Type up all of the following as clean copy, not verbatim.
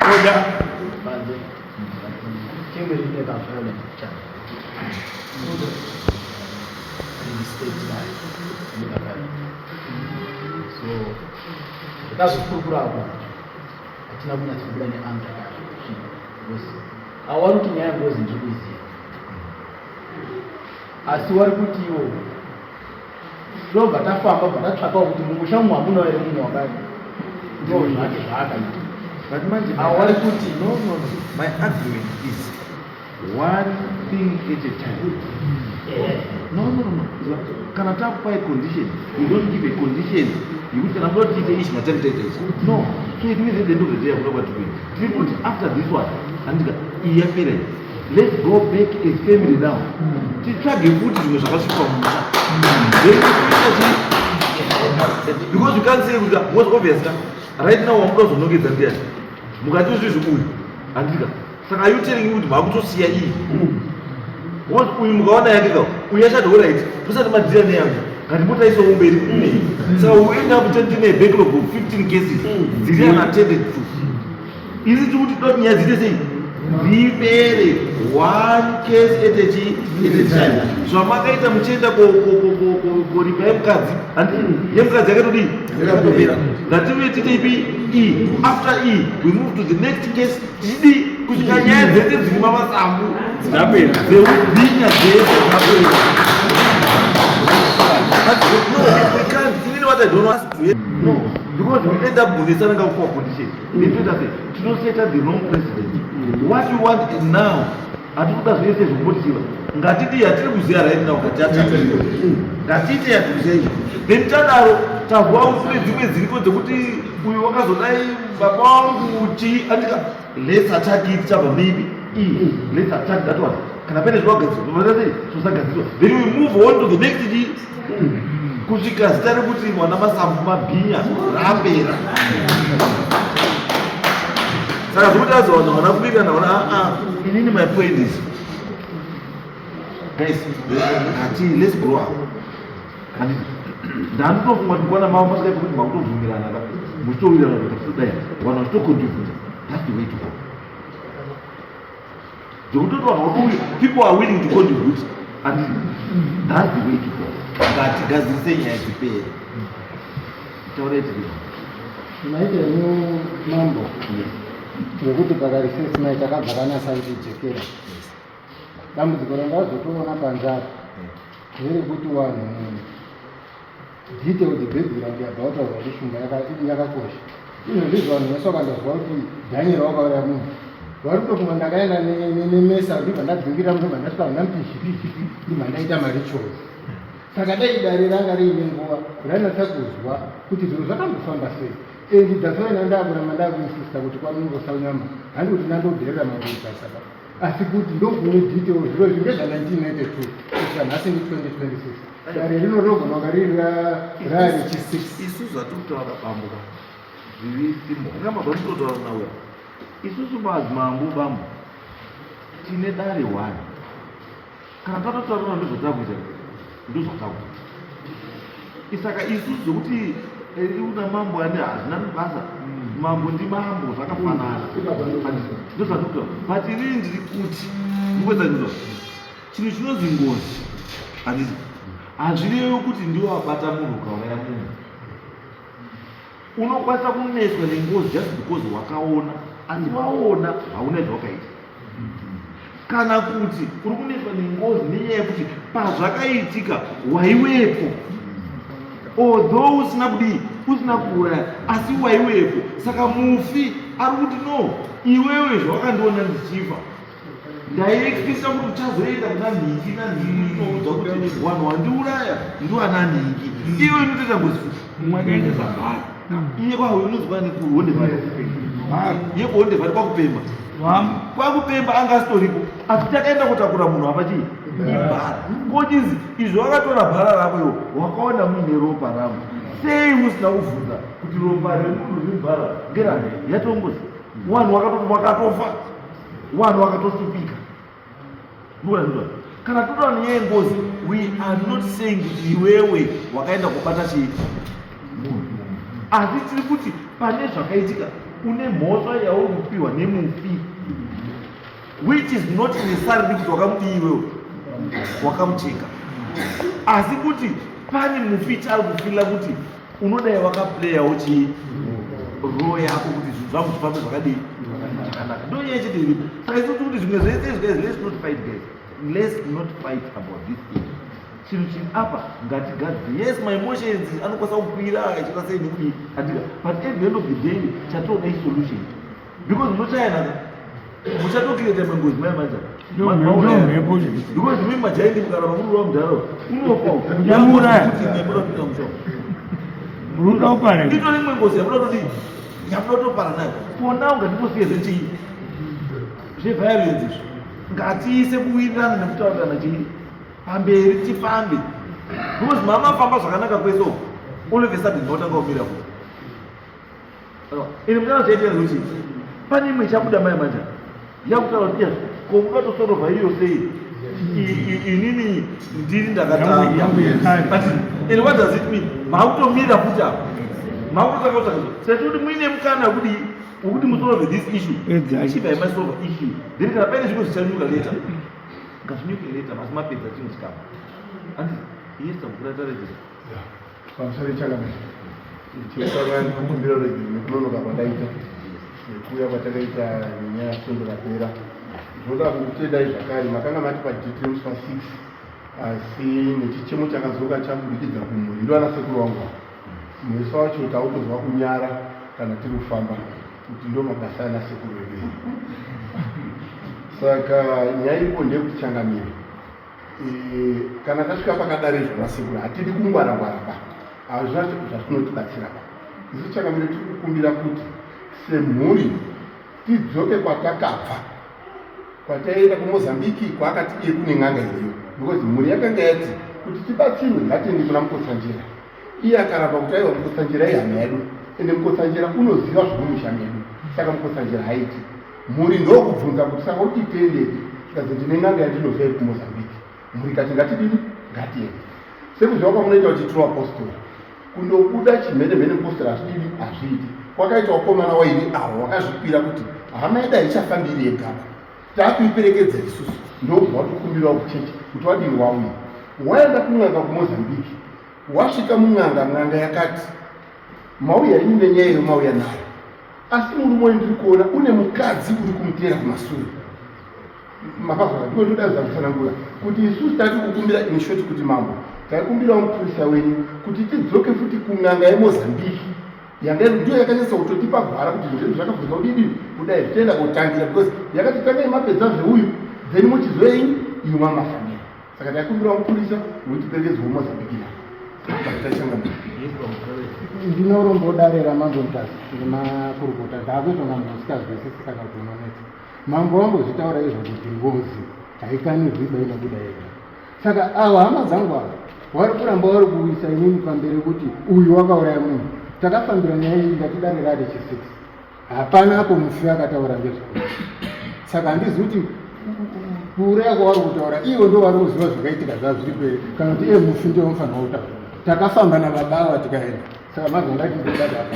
Order. Panze. Team iri nekaviolent chana. Respect nayo. Nekaviolent. So, takazokurukura apo. Hatina kunyatsobuda neanswer yacho. Because awari kuti nyaya yengozi ndiri kuiziva. Asi wari kuti iwo Tobva tafamba bva tatsvakawo kuti mumusha umu hamuna here munhu wakati ndo zvake zvaakaita. But manje Avo vari kuti no no no. My argument is one thing at a time. No no no no. Kana takupa a condition, we don't give a condition yekuti kana muda kuti tiite ichi matime taita ichi. No. So it means at the end of the day hakuna kwatiri kuenda. Tiri kuti after this one, handika iyi yapera iyi. Let's go back as family now. Titsvage futi zvimwe zvakasvikwa mumusha. Then toita chii? Because you can't say kuti was obvious ka. Right now wamuda kuzonongedza ndiyani? Mukati izvizvi uyu. Handika. Saka are you telling me kuti makutosiya iyi? Because uyu mukaona yake ka, uyu achati alright, musati madhira neyangu. Ngati motaisawo mberi kune. Saka we end up tine backlog of 15 cases dziri unattended to. Isi tiri kuti toda nyaya dziite sei dzipere one case at a chi at a time. Zvamakaita muchienda koripa yemukadzi handi yemukadzi yakatodii yakatopera. Ngative tiite ipi e after e we move to the next case tichidii kusvika nyaya dzese dziri mamasambu Dzapera. dzeubhinya dzese dzapera. But no, we can't. Even what I don't want to no, because we end up kunetsana ngakupa condition. Ndinoita sei? Tinoseta the wrong president. What you want now, hatiri kuda zvese zvekumboti ngatiti yatiri kuziva right now ngatiatake. Ngatiite yatiri kuziva izvi. Then tadaro tazwa kune dzimwe dziriko dzekuti uyu wakazodai baba wangu chii andika let's attack it chabva maybe e let's attack that one. Kana pane zvakagadzirwa sei zvosagadzirwa. Then we move on to the next chii kusvika zita rekuti mwana masambu mabhinya rapera saka zvekuti azowana vana kubikana vana aa inini my point is guys ati let's grow up handiti ndanotofunga kuti kwana mavo masvika pekuti makutobvumirana ka muchitowirirana kuti todai vanhu vachitocontributa that's the way to go zvekutoti vanhu vakuuya people are willing to contribute and that's the way to go ngatigadzirise nyaya dzipere taurai tiri Maita henyu mambo ngekuti pakarisesi mai takabva kanasa kutijekera dambudziko randazotoona panze apa nderekuti vanhu Detailed background yabva wataurwa ndishumba yakakosha. Izvozvi izvo vanhu vese vakandozwa kuti Daniel wakauraya munhu vari kutofunga ndakaenda nemesa ndibva ndadzingirira munhu ndibva ndasvika ndamuti ndibva ndaita marituals. Saka dai dare ranga riine nguva rainatsa kuzwa kuti zviro zvakambofamba sei. And that's why ndandakuramba ndakuinsista kuti kwanongosaunyama handi kuti ndandodherera mabasa ba asi kuti ndokune detail zviro izvi ngezva 1992 kusvika nhasi ndi 2026. Dare rino rinogona kunga riri rari chi 6. Isu zvatiri kutaura bambo ka zviri simple. Akamba zvatinotaura nauya. Isusu madzimambo bambo tine dare one. Kana tatotaura ndozvatakuita. Ndozvatakuita. Isaka isusu zvekuti eh, una mambo ane hazvina basa. Mambo ndimambo zvakafanana. Ndozvatikutaura. But inini ndiri kuti ndikuedza Chinhu chinonzi ngozi handiti hazvirevi kuti ndiwe wabata munhu ukauraya munhu. Unokwanisa kunetswa nengozi just because wakaona asi waona hauna zvawakaita. Kana kuti uri kunetswa nengozi nenyaya yekuti pazvakaitika waiwepo although usina kudii usina kuuraya asi waiwepo saka mufi ari kuti no iwewe zvawakandiona ndichifa Ndaiexpecta kuti uchazoenda kuna nhingi nanhingi unoudza kuti vanhu wandiuraya ndiwana nhingi. Iyo inotoita ngozi futi. Mumwe akaendesa bhara. Iye kwaho inonzi kwani kuhonde vhari. Iye kuhonde vhari kwakupemba. Kwakupemba anga asitoripo. Asi takaenda kutakura munhu apa chii? Ibhara. Kochinzi izvo wakatora bhara rako iwo wakaona muine ropa rangu. Sei usina kuvhunza kuti ropa remunhu riri mubhara ngerani? Yatongozi. Vanhu wakatofa. Vanhu vakatosupika. Ndikuratidza. Kana totaura nenyaya yengozi, we are not saying kuti iwewe wakaenda kubata chii munhu. Asi tiri kuti pane zvakaitika. Une mhosva yauri kupiwa nemufi, which is not necessarily kuti wakamudii iwewe, wakamucheka, asi kuti pane mufi chaari kufila kuti unodai wakaplayawo chii role yako kuti zvinhu zvangu zvifambe zvakadii, zvakanaka. Ndo nyaya chete iripo. Saka isusu kuti zvimwe zvese izvi, guys, let's not fight, guys, let's not fight about this thing. Chinhu chiri apa ngatigadzire. Yes, my emotions anokwanisa kukwira achiita sei nekudii, andika, but at the end of the day chatoda isolution, because munochayana, muchatocreata imwe ngozi mai manja. Ndomhepo. Because mimi majaindi mukaramba muri mudharo unofa. Muchamuuraya. Kuti nemuda kupinda musho. Munoda kupara. Itori imwe ngozi yamuda kutodii, yamuda kutopara nayo. For now ngatimbosiye zvechii, zveviolence izvi. Ngatiise kuwirirana nekutaurirana chii pamberi, tifambe, because mama famba zvakanaka kwese uko, all of a sudden mautanga kumira futi. Ine mutana chaitika ndekuti pane imwe ichabuda mai manja yakutaura kuti iya ko muda tosorova iyo sei. Inini ndiri ndakatanga. Yangu yekare. But and what does it mean? Makutomira futi apa, makutotanga kutsvaka. Saka muine mukana wekudii, wekuti musolve this issue. Exactly. Chibva masolve issue, then kana paine zvimwe zvichanyuka later, ngazvinyuke later, asi mapedza chinhu chikapa andi. Yes, takukura tarejesa. Pamusoro, changamire, chekutanga ndikukumbira ruregerero nekunonoka kwandaita nekuuya kwatakaita nenyaya svondo rapera. Ndinoda kukutendai zvakare. Makanga matipa date remusi wa6, asi nechichemo chakadzoka chaburikidza kumhuri, ndo ana sekuru wangu ava, mwesa wacho tautozwa kunyara kana tiri kufamba kuti ndo mabasa ana sekuru edu. Saka nyaya iripo ndeyekuti, changamire, kana tasvika pakadare zvanasekuru, hatidi kungwara-ngwara pa, hazvina zvatinotibatsira pa. Isu, changamire, tiri kukumbira kuti semhuri tidzoke kwatakabva, kwataienda kuMozambiki, kwaakati iye kune n'anga iriyo, because mhuri yakanga yati kuti tibatsirwe ngatiende kuna Mukotsanjera. Iye akaramba kuti aiwa, Mukotsanjera ihama yedu, ende Mukotsanjera unoziva zvomumusha medu, saka Mukotsanjera haiti. Mhuri ndokubvunza kuti saka kuti tiendepi? Tikazi ndine n'anga yandinoziva iri kuMozambiki. Mhuri kati ngatidini, ngatiende. Sekuziva kwamunoita kuti tiri vapostori, kundobuda chimhene mhene mupostori hazvidini, hazviiti. Kwakaita wakomana wairi avo wakazvipira kuti hama yedu haichafambiri yegaba, taakuiperekedza isusu. Ndokubva watokumbirawo kuchechi kuti wadini, wauya waenda kun'anga kuMozambiki. Wasvika mun'anga, n'anga yakati mauya ini nenyaya iyo mauya nayo, asi murume uyu ndiri kuona une mukadzi uri kumuteera kumasure. Mapazwa? Ndiko ndoda kutsanangura kuti isusu tati kukumbira, in short, kuti mambo, taikumbirawo mupurisa wenyu kuti tidzoke futi kun'anga yeMozambiki yanga ndiyo yakanyatsa kutotipa gwara kuti zvinhu zvedu zvakabvunza kudidi kudai, tienda kotangira, because yakati tangai mapedza zveuyu, then muchizoei imwe mamafamira. Saka taikumbirawo mupurisa wekuti perekedzwe kuMozambiki nayo. Tachangamira. Ndinorombo dare ramambo Mutasa nemakurukota, ndaakuitwa munhu usikazwisisi kana kuti unonetsa. Mambo wambozvitaura izvo kuti ngozi haikanirwi iba, inobuda yega. Saka ava hama dzangu ava vari kuramba vari kuisa inini pamberi kuti uyu wakauraya munhu. Takafambira nyaya iyi, ndati dare rari chi6, hapana apo mufi akataura ngezvako. Saka handizi kuti kuuraya kwavari kutaura ivo ndo vari kuziva zvakaitika zvazviri kwere, kana kuti iye mufi ndio mufanira kutaura. Takafamba nababa ava tikaenda. Saka mazwa ndati ndodada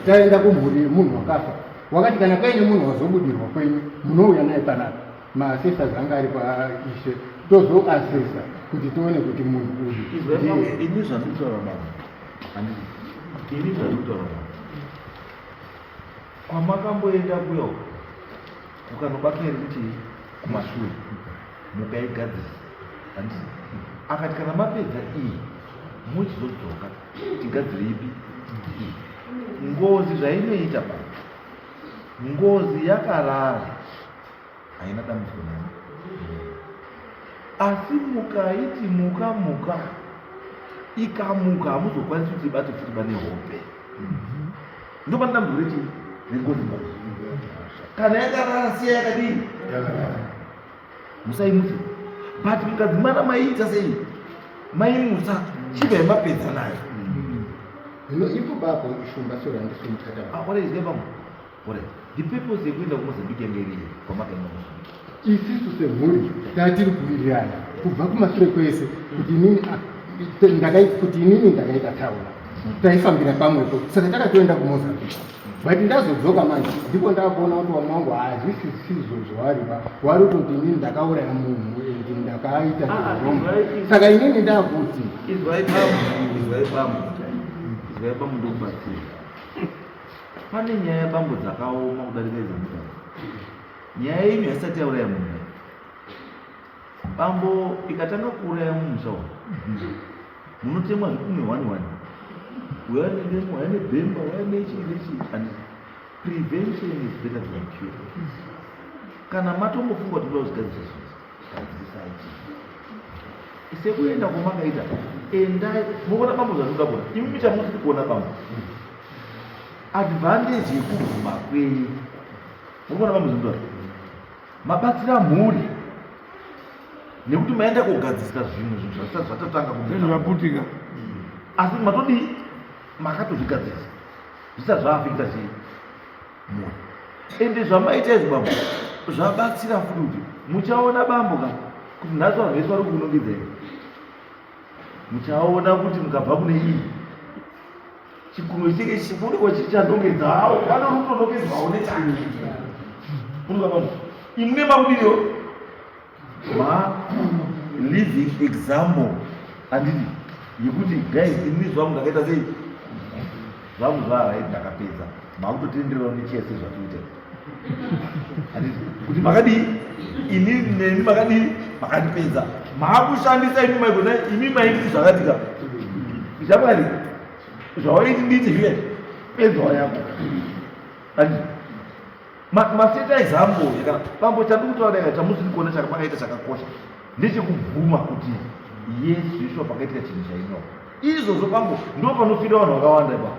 taenda kumhuri yemunhu wakafa, wakati kana paine munhu wazobudirwa kwenyu munouya naye panapa, maassessors anga ari paishe, tozoassessa kuti tione kuti munhu uyu ndiye. Ini zvandikutaura baba, handiti? Ini zvandikutaura baba, kwamakamboenda kuya uko kukanobatwa iri kuti kumashure mukaigadzirisa, handiti? Akati kana mapedza iyi muchizodzoka tigadzire ipi iyi. Ngozi zvainoita pa ngozi yakarara haina dambudziko nani, asi mukaiti muka muka, ikamuka, hamuzokwanisi kuti ibate futi pane hope. Ndo pane dambudziko rechii, rengozi. Kana yakarara, siya yakadii, musaimutse. But mukadzimana maiita sei, maimutsa, chibva mapedza nayo. Hino ipo papo, Shumba, sori handisi Ah, what is pamwe? Alright, the purpose yekuenda kuMozambique yange iri kwamakaenda kuMozambique? Isisu semhuri tatiri kuwirirana kubva kumashure kwese kuti inini kuti inini ndakaita tsaona, taifambira pamwepo, saka takatoenda kuMozambique. But ndazodzoka manje ndipo ndakuona kuti vamwe vangu hazvisi sizvo zvavari ba vari kutoti inini ndakauraya munhu and ndakaita Ah, zvirombo. izwai- Saka inini ndakuti Izwai bambo, izwai bambo, izwai bambo ndokubatsira. Pane nyaya bambo dzakaoma kudarika idzi mudaro. Nyaya yenyu haisati yauraya munhu. Bambo ikatanga kuuraya mumusha umu, munotemwa zvikumwe one one. Uya nedemo, uya nebhemba, uya nechi nechi. And prevention is better than cure. Kana matombofunga kuti muda kuzvigadzirisa zvinhu, gadzirisai chinhu. Sekuenda kwamakaita, endai munoona bambo zvatinoda kuona. Imi chamusiri kuona bambo. Advantage yekubvuma kwenyu. Munoona bambo zvinoda. Mabatsira mhuri nekuti maenda kogadzirisa zvimwe zvinhu zvasati zvatatanga Zvinhu zvaputika. Asi matodii makatozvigadzirisa zvisati zvaafekita chii mhuri. Ende zvamaita izvi bambo zvabatsira futi kuti muchaona bambo ka kuti nhasi vanhu vese vari kunongedzai. Muchaona kuti mukabva kune iyi chikunwe cheke chibude chichandongedzawo vanorutonongedzwawo nechake. Munoziva bambo imwe makudiriwo ma living example handiti yekuti guys ini zvangu ndakaita sei zvangu zvarai ndakapedza makutotendererawo nechese zvatiita handiti kuti makadii ini neni makadii makandipedza maakushandisa imi maigona imi maiti zvakatika zvamwari zvawaiti ndiite zviya pedzwa yako handiti maseta example yakana bambo chandikutaura yaka chamusiri kuona chakamakaita chakakosha ndechekubvuma kuti yes zveshuwa pakaitika chinhu chainoo izvozvo bambo ndo panofira vanhu vakawanda ipa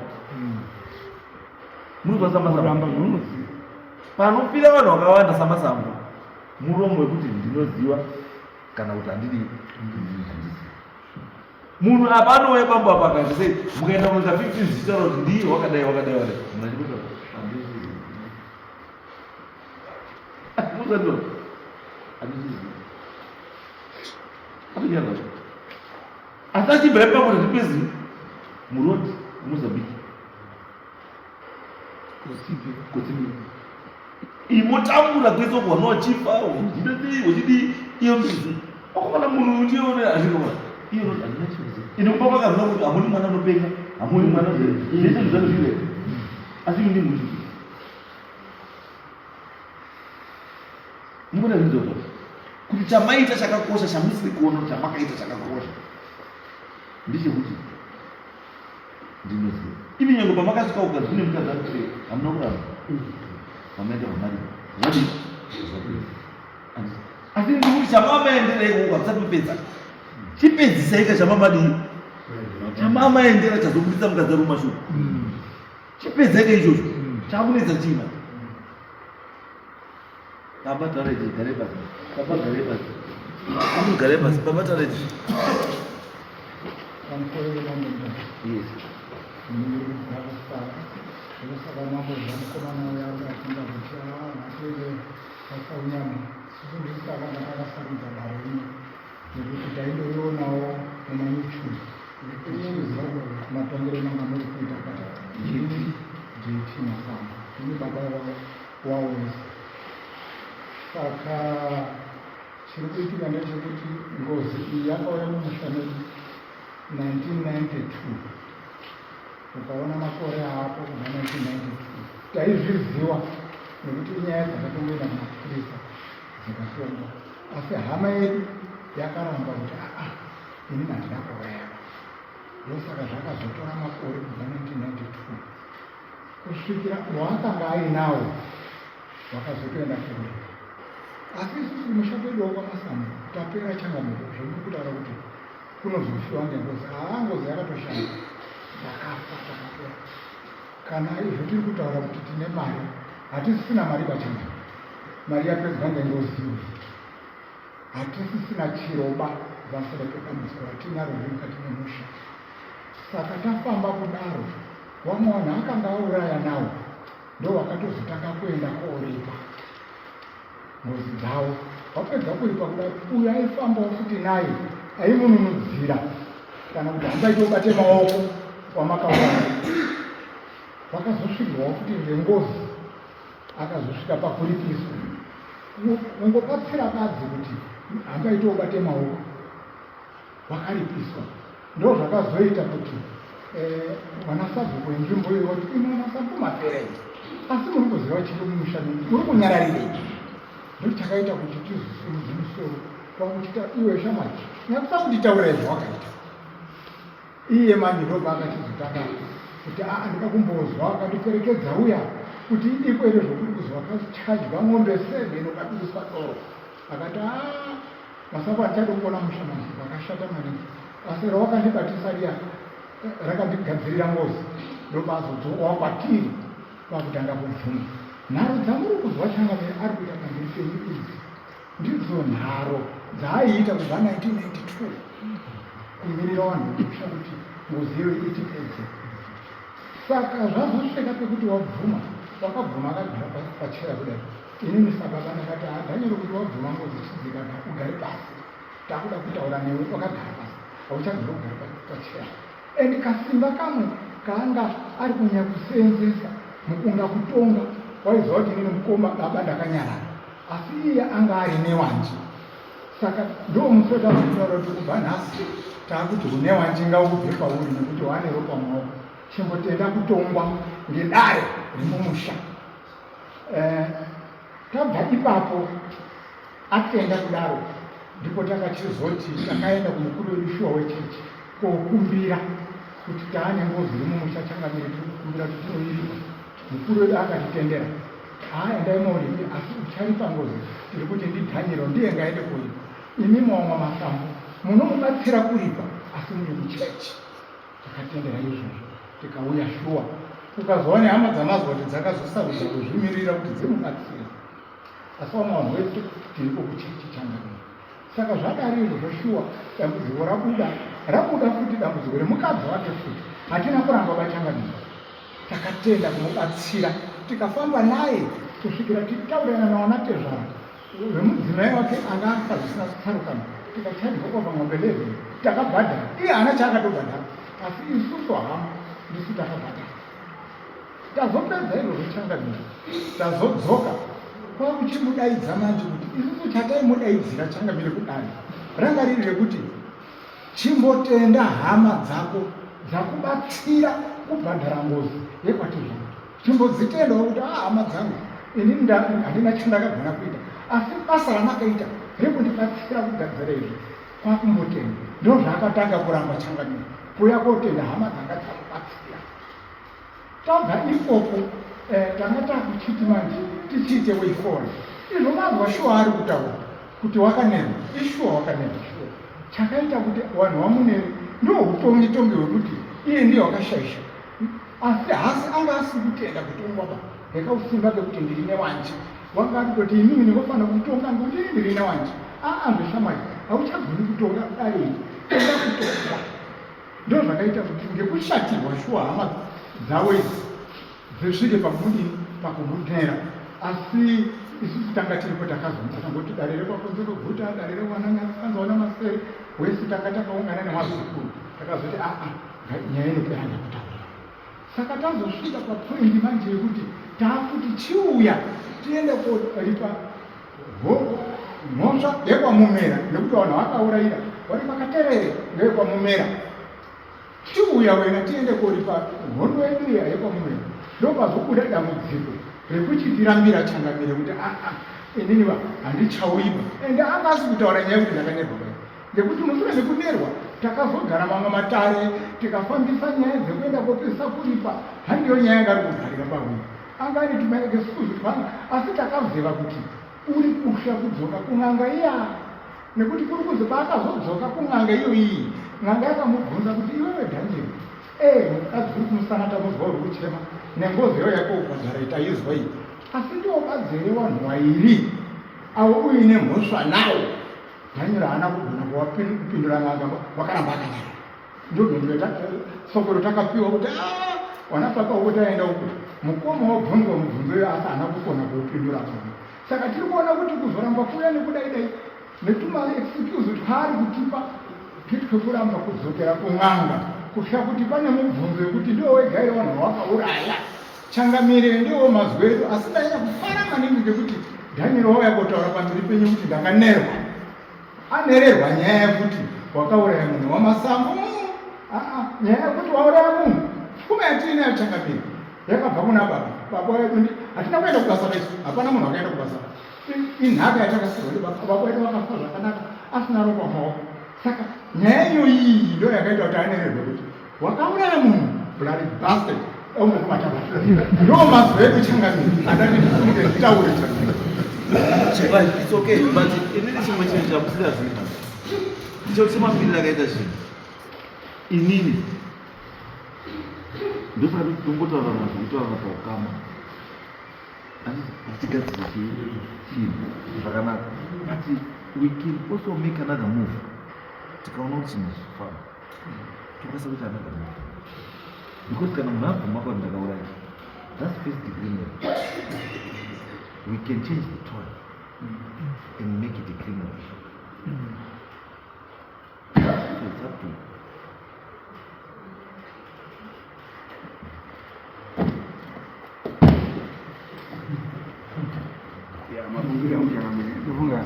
munozwa Kuramba samasambo zvaunoziva. panofira vanhu vakawanda samasambo muromo wekuti ndinoziva kana kuti handidi handizivi munhu apa anouya bambo apa akaita sei mukaenda kunoita 15 zvichitaura kuti ndiye wakadai wakadai wakadai munhu achikuta handizvizivi muzandiwa handizvizivi atonyarara asi achibva ipapo ndipezi muroad mozambique kutsibi imotambura kwese uko vanochifa uchidii uchidii iyo mbizi wakamana munhu ndione azvinoona iyo handina chinoziva ine kumba kwakazona kuti hamuni mwana anopenga hamuni mwana zvese zvake zviri asi ini muti mukuona zvinzozvo kuti chamaita chakakosha chamusiri kuona kuti chamakaita chakakosha ndechekuti ndinoziva imi nyange pamakasvika ukanzi kune mukadzi ari hamuna kuramba mamaenda pamari zvadii zvapedza asi ndikuti chamamaendera ikoko hamusati mapedza chipedzisai chamamadii chamamaendera chazobudisa mukadzi ari mumashure chipedzaika ichocho chakunetsa china baba taureti gare pasi baba gare pasi baba gare pasi baba taureti Pamusoro pemambo Mutasa. yes Ndosaka mambo zvamukomana uya akafunga kuti nhasi vasaunyama isusu ndisaka ndakakasarudza dare rino nekuti taindorionawo mumaYouTube tichiziva matongero manga muri kuita but ndini JT Masamba ndini baba wawese saka chiri kuitika ndechekuti ngozi iyi yakauya mumusha medu 1992 ukaona makore aapo kubva 1992 taizviziva nekuti inyaya dzakatongoenda kumapurisa dzikatongwa asi hama yedu yakaramba kuti aa inini handina kuuraya ndosaka zvakazotora makore kubva 1992 kusvikira waakanga ainawo wakazotoenda kuripa asi isusu kumusha kwedu wokwaMasambo tapera changamiro zvomuri kutaura kuti kunozofiwa ngengozi haa ngozi yakatoshanda takafa takapera kana izvo tiri kutaura kuti tine mari hatisisina mari pachangamiro mari yapedzwa ngengozi iyoyi hatisisina chiroba pamusoro pedambudziko ratinaro riri mukati memusha saka tafamba kudaro vamwe vanhu akanga auraya nawo ndo vakatozotanga kuenda kooripa ngozi dzavo vapedza kuripa kudaro uyo aifambawo futi naye aimununudzira kana kuti hambaite ubate maoko wamakauraya. Wakazosvikirwawo futi ngengozi akazosvika pakuripiswa. Kungobatsira badzi kuti hangaite ubate maoko wakaripiswa. Ndozvakazoita kuti eh, vanasabhuku venzvimbo iyo vati imwe masabhuku maperei asi muri kuziva chiri mumusha menyu muri kunyararirei ndochakaita kuti tizosimudze musoro kwakuchita iwe shamwari nyakusa kutitaurira izvo wakaita Iye manje ndopaakachizotanga kuti aa ndoda kumbozwa akandiperekedza uya kuti idiko here zvokuri kuzi wakachadywa mombe seven ukabikiswa doro akati aa masango andichadi kuona musha manje wakashata maningi asi rawakandibatisa riya eh, rakandigadzirira ngozi ndopaazodzokawa kwatiri kwakutanga kubvuma nharo dzamuri kuzwa changamire ari kuita pamberi penyu idzi Ndidzo nharo dzaaiita kubva 1992 kumirira vanhu vemusha kuti ngozi iyoyi itipedze. Saka zvazosvika pekuti wabvuma, wakabvuma akagara pacheya kudai. Inini sababa ndakati haa Daniel kuti wabvuma ngozi chidzika ugare pasi. Takuda kutaura newe wakagara pasi. Hauchagona kugara pacheya. And kasimba kamwe kaanga ari kunyanya kuseenzesa mukunga kutonga waiziva kuti inini mukoma baba ndakanyarara asi iye anga ari newanji saka ndomusi watazotaura kuti kubva nhasi taakuti unewanji ngaubve pauri nekuti wane ropa mumaoko chimbotenda kutongwa ngedare remumusha eh, tabva ipapo Atenda kudaro ndipo takachizoti takaenda kumukuru wedu shuwa wechechi kokumbira kuti taane ngozi iri mumusha changamire tiri kukumbira kuti tinoiripa. Mukuru wedu akatitendera haa endai moripi asi ucharipa ngozi tiri kuti ndiDhanyero ndiye ngaende koripa imi mawamwa masambo munomubatsira kuripa asi muri kuchechi. Takatendera izvozvo tikauya shuwa ukazova nehama dzamazwa kuti dzakazosarudza kuzvimirira kuti dzimubatsire. Asi vamwe vanhu vese tiriko kuchechi changamire. Saka zvadari izvozvo shuwa dambudziko rabuda rabuda futi dambudziko remukadzi wake futi hatina kuramba bachangamire. Takatenda kumubatsira tikafamba naye kusvikira titaurirana nawana tezvara vemudzimai wake anga afa zvisina kutsarukana tikachadya over mombe 11 takabhadhara iye haana chaakatobhadhara asi isusu hama ndisu takabhadhara. Tazopedza izvozvo changamire, tazodzoka kwakuchimudaidza manje kuti isusu chataimudaidzira changamire kudare ranga riri rekuti chimbotenda hama dzako dzakubatsira kubhadhara ngozi yekwatezvara chimbodzitendawo kuti a ah, hama dzangu ini handina chandakagona kuita asi basa ramakaita rekundibatsira kugadzira izvi kwakumbotenda ndozvaakatanga kuramba changamire kuuya kotenda hama dzanga dzamubatsira Tabva ikoko eh, tanga takuchiti manje tichiite way forward. Izvo manzwa shuwa ari kutaura kuti wakanerwa, ishuwa wakanerwa shuwa. Chakaita kuti vanhu vamunere ndo utongi tongi hwekuti iye ndiye wakashaisha. Asi hasi anga asiri kutenda kutongwa ba ngekausimba kekuti ndiri newanji. Wanga ari kutoti inini ndinofanira kutonga ngekuti ini ndiri newanji. Aa zveshamwari hauchagoni kutonga kudai. Tenda kutonga. Ndozvakaita kuti ngekushatirwa shuwa hama dzavo idzi dzisvike pakumudini pakumunera asi isusu tanga tiripo takazomubata ngokuti dare rekwakunze kweguta dare rekwananyakanza wana masere wese tanga takaungana nemazukuru takazoti aa nyaya inopera ngekutaura saka tazosvika papoindi manje yekuti taakuti chiuya tiende koripa mhosva yekwamumera nekuti vanhu vakaurayira vari vakaterere ngeyekwamumera chiuya wena tiende koripa hondo yedu iya yekwamumera ndopazobuda dambudziko rekuchitirambira changamire kuti aa inini va handichauiba ende anga asi kutaura nyaya yekuti ndakanerwa bai ngekuti mushure mekunerwa takazogara mamwe matare tikafambisa nyaya dzekuenda kopesa kuripa handiyo nyaya yanga ari kugarira pahwii Anga ane tumaexcuse twanga asi takaziva kuti uri kusha kudzoka kun'anga iya nekuti kuri kuzi paakazodzoka kun'anga iyoyi n'anga yakamubvunza kuti iwewe Daniel ee mukadzi uri kumusana tamuzwa uri kuchema nengozi iyo yako ubhadhara itaizwa iyi asi ndiwo badzere vanhu wairi avo uine mhosva nawo Daniel haana kugona kuwapindura n'anga wakaramba akanyarara Ndomhinduro soko rotakapiwa kuti ah, wana papa uko taenda uko mukoma wabvunzwa mubvunzo iyo asi haana kukona kuupindura pano. Saka tiri kuona kuti kuzoramba kuuya nekudai dai netuma excuse twaari kutipa twetwekuramba kudzokera kun'anga kutya kuti pane mubvunzo yekuti ndiwo wega here vanhu vawakauraya. Changamire ndiwo mazwi edu asi ndanyanya kufara maningi ngekuti Daniel wauya kotaura pamberi penyu kuti ndakanerwa. Anererwa nyaya yekuti wakauraya munhu wamasango. Aa, nyaya yekuti wauraya munhu pfuma yatiinayo changamire yakabva kuna baba. Baba wedu hatina kuenda kubasa vesu, hapana munhu akaenda kubasa. Inhaka yatakasirwa ndibaba. Baba wedu vakafa zvakanaka asina ropa maoko. Saka nyaya iyoyi ndo yakaita kuti anererwe kuti wakauraya munhu bloody bastard aumbokubatana ndo mazwi edu changamire andati ndisimuke nditaure changamire. Right, it's okay, but inini chimwe chinhu chamusingazivi ndichekuti semamiriro akaita zvinhu inini ndosaka tongotaurana zvekutaurana paukama hatigadzire chinhu zvakanaka but we can also make another move tikaona kuti chinhu zvifamba tokwanisa kuita another move because kana munhu abvuma kuti ndakauraya that's first degree murder we can change the tone and make it a criminal issue so it's up to you. Ya, mafungiro angu chakamira ndofunga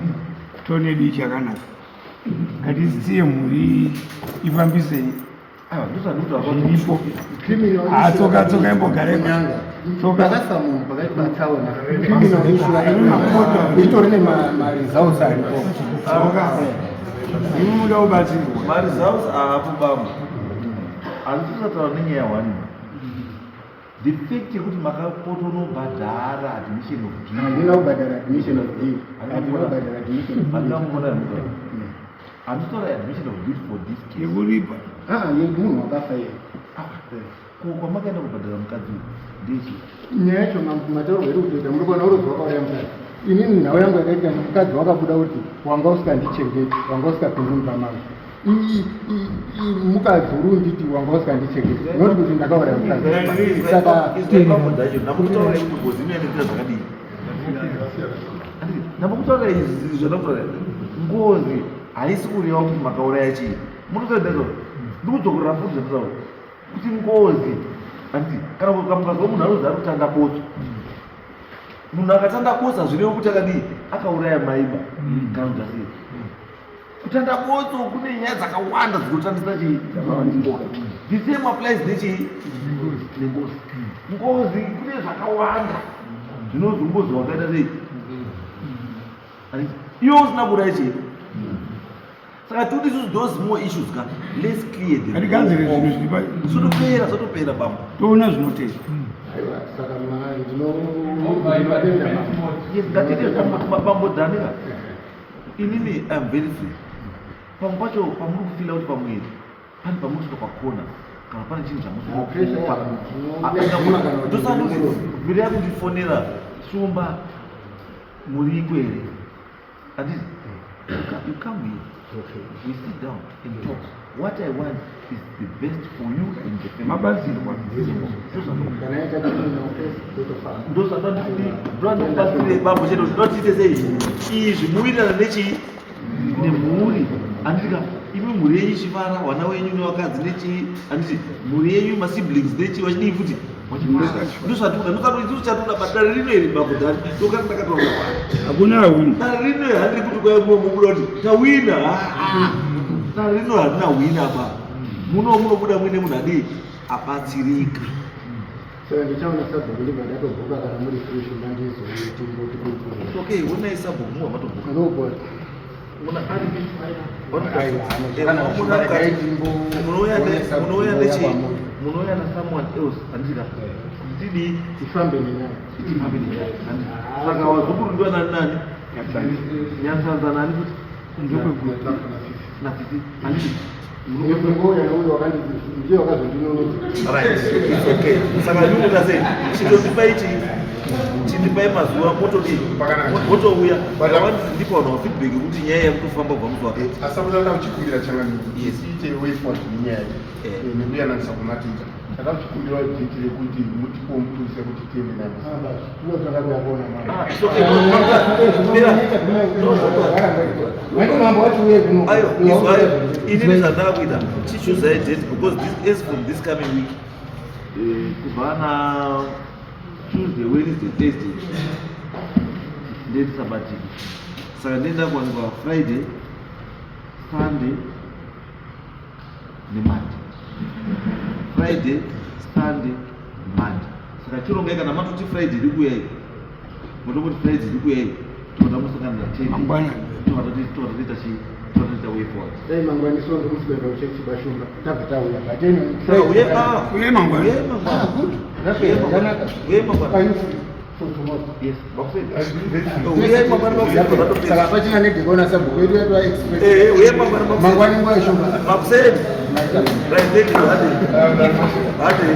tone yedu ichakanaka ngatisiye mhuri ifambise Aiwa, ndozvandinotaura zviripo. Ah, tsoka tsoka imbogare Nyanga. Tsoka. Pakafa munhu pakaitwa tsaona. Criminal issue yakaitwa. Itori nemaresults aripo. Tsoka. Imi muda kubatsirwa. Maresults aapo bambo. Handisi kusataura nenyaya one. The fact yekuti makapotonobhadhara admission of guilt. Handina kubhadhara admission of guilt. Handina kubhadhara admission of guilt. Handina kumboona zvandinotaura. Handitaura admission of guilt for this case. Yekuripa. Ah, yemunhu wakafa iye. Ko kwamakaenda kubhadhara mukadzi uyu ndechi? Nyaya yacho mataurwa iri kutoita muri kuona uri wakauraya mukadzi. Inini nhau yangu yakaitika mukadzi wakabuda kuti wanga usikandichengeti, wanga usikapindi mumba mangu. Mukadzi uri unditi wanga usikandichengeti, not kuti ndakauraya mukadzi. Saka bambo dzacho ndambokutaura kuti ngozi inoendekera zvakadii. Ndambokutaura izvi zvandakutaura. Ngozi haisi kureva kuti makauraya chii. Munotaura ndazvo. Ndikudzokorora futi zvandataura. Kuti ngozi handiti kana mukazwa munhu anonzi ari kutanda botso. Munhu akatanda botso hazvirevi kuti akadii akauraya maiba kana kuti asii. Kutanda botso kune nyaya dzakawanda dzinotandisa chii? The same applies nechii? Nengozi. Ngozi kune zvakawanda zvinonzi ngozi wakaita sei? Handiti iwe usina kuuraya chii? Saka toti isusu those more issues ka let's clear them. Ngatigadzire zvinhu zviri pa Zvotopera zvotopera bambo. toona zvinotenda. aiwa saka ndinotenda mambo. Yes, ngatiite bambo Dhani ka. Inini I'm very free. Pamwe pacho pamuri kufila kuti pamwiri pane pamuri kusvika pakona kana pane chinhu Ah, pressure yako. Ndinobvuma kana kuti chamusosanduti ndinobvuma. mbiri yakundifonera shumba muriko here handiti you come here Okay. we sit down and talk what I want is the best for you and the family. Mabatsirwa. Kana yaita criminal case totofamba. Ndozvandinobatsire bambo chete kuti ndotiite sei izvi muwirirana nechii nemhuri handiti ka imi mhuri yenyu ichifara vana wenyu nevakadzi nechii handiti mhuri yenyu masiblings nechii vachidii futi ndozvatinoda ndozvatoda chatoda badare rino iri bambo dhani ndokati ndakataura Hakuna awini. dare rino iri handiri kuti kwai mumwe mubuda kuti tawina dare rino harina wina apa muno munobuda muine munhu adii abatsirika. Saka ndichaona sabhuku ndibva ndatobhuka kana muri free shumba ndizouye timboti kurukura. Okay, onai sabhuku muwa matobhuka. Ndobora. Muna ari Aiwa, zvakanaka shumba regai munouya timboone sabhuku munouya ndouya nechi kwamuri. munouya na someone else handika tidii Tifambe nenyaya. tifambe nenyaya handika saka wazukuru ndiwa nani nani nyatsanza nani futi Ndokweguta. na titi handiti Ngouya neuyo wakanditi ndiye wakazondinonodza. Right, it's okay. Saka ndinoita sei? Chitotipai chii? Chindipai mazuva motodii? Motouya. Ndawanditi ndipo vanhu feedback yekuti nyaya yakutofamba kubva musi wakati. Asi akuda kuchikumbira changamire Yes. tiite way forward nenyaya iyi nekuyananisa kwamatiita taka kuchikumbira date rekuti mutipewo mupurisa kuti tiende naye Tinotanga kuya kuona mama. Ah, it's okay. Mira. Vaiti mambo wacho uye kuno. Ayo, izwayo. Inini zvandakuita. Chichoosai date because this is from this coming week. Kubva na Tuesday, Wednesday, Thursday ndendisabatiki, saka ndenda kuwanikwa Friday, Sunday neMonday. Friday, Sunday, Monday. Saka chirongai, kana matoti Friday iri kuuyai, motongoti Friday iri kuuyai, toda musangana na 10. Mangwana. Tobva toita chi, tobva toita way forward. Dai mangwani sondo musikuenda kuchechi bashumba, tabva tauya, but anyway. Saka uye, ah, Uye mangwana. uye mangwana. Ah, good. Zvakanaka. Uye mangwana. Are you free for tomorrow? Yes, makuseni. Uye mangwana makuseni. Saka pachina nedhikona sabhuku yedu yatwa express. Eh, uye mangwana makuseni. Mangwani nguva yeshumba. Makuseni. Maita. Right, thank you. Hadi. Hadi.